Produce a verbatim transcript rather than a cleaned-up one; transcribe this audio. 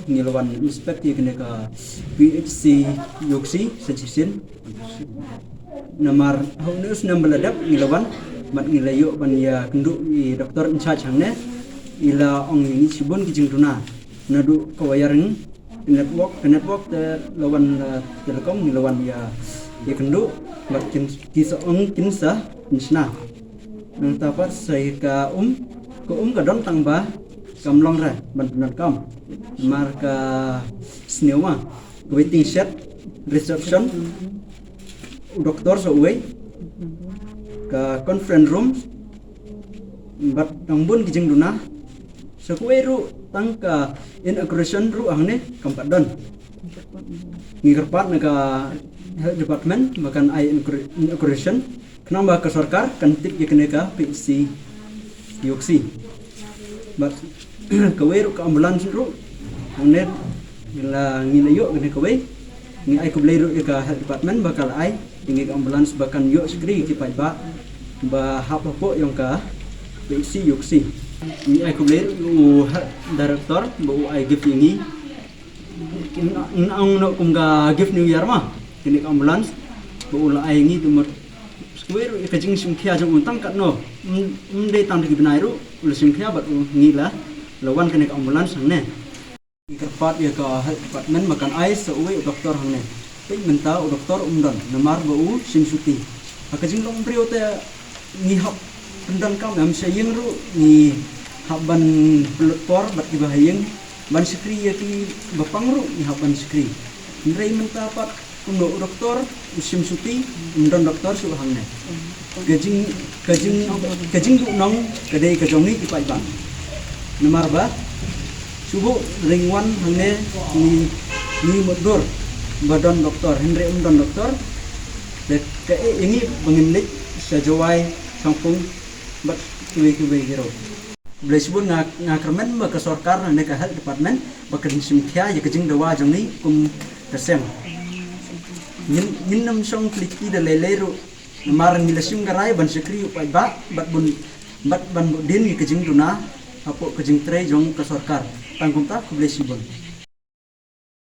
Ngi la wan inspect ïa kane ka P H C Iooksi sha shisien. Namar ha une u snem ba la dep ngi la wan, bad ngi la ïoh ban ïakynduh ïa i doktor in charge hangne. I la ong ïa ngi shibun ki jingduna naduh ka wiring, network, ka network te la wan, eh, telecom, ngi la wan ïa, ïakynduh, bad kin, ki sa ong kin sa pynshna. Nangta pat sa ïa ka um, ka um ka don tang ba kam long re ban pyndonkam. Namar ka sniew ma, ka waiting shed, reception, u doktor sa uwei, ka conference room, bad tang bun ki jingduna. Sa kawei ruh tang ka inauguration ruh hangne kam pat don. Ngi kyrpad na ka health department ba kan ai inaugura-, inauguration, khnang ba ka sorkar kan tip ïa kane ka P H C Iooksi. Bad kawei ruh ka ambulance ruh hangne ngi la, ngi la ïoh kane kawei. Ngi ai khublei ruh ïa ka health department ba ka la ai ïa ngi ka ambulance ba kan ïoh shakri ki paidbah ba hap hapoh jong ka P H C Iooksi. Ngi ai khublei ruh ïa u health director ba u ai gift ïa ngi. Ngi ong noh kum ka gift New Year ma, kane ka ambulance ba u la ai ïa ngi. Te mut sa kawei ruh ïa ka jingshim khia jong u tang katno, ym, ym dei tang da ki bnai ruh u la shim khia bad u, ngi la, la wan kane ka ambulance hangne. Ngi kyrpad ïa ka health department ba kan ai sa uwei u doktor hangne. Peit mynta u doktor um don namar ba u shim shuti. Ha ka jinglong briew te ngi hap pyndonkam em, sha ïing ruh ngi hap ban pynlut por bad kiba ha ïing, ban shakri ïa kiba pang ruh ngi hap ban shakri. Hynrei mynta pat kumno u doktor u shim shuti, um don doktor shuh hangne. Ka jing, ka jing, ka jingduhnong ka dei ka jong ngi ki paidbah. Namar ba shu buh ring wan hangne ngi, ngi mutdur ba don doktor, hynrei um don doktor. Te kaei ïa ngi ba ngin leit sha Jowai, Shangpung bad kiwei kiwei ki ruh. Khublei shibun, nga, nga kyrmen ba ka sorkar ne ka health department ba kan shim khia ïa ka jingdawa jong ngi kum ka seng. Ngin, ngin ym shong kli kti da lei lei ruh. Namar ngi la shim ka rai ban shakri u paidbah bad bun, bad ban bud dien ïa ka jingduna hapoh ka jingtrei jong ka sorkar. Tang kumta, khublei shibun.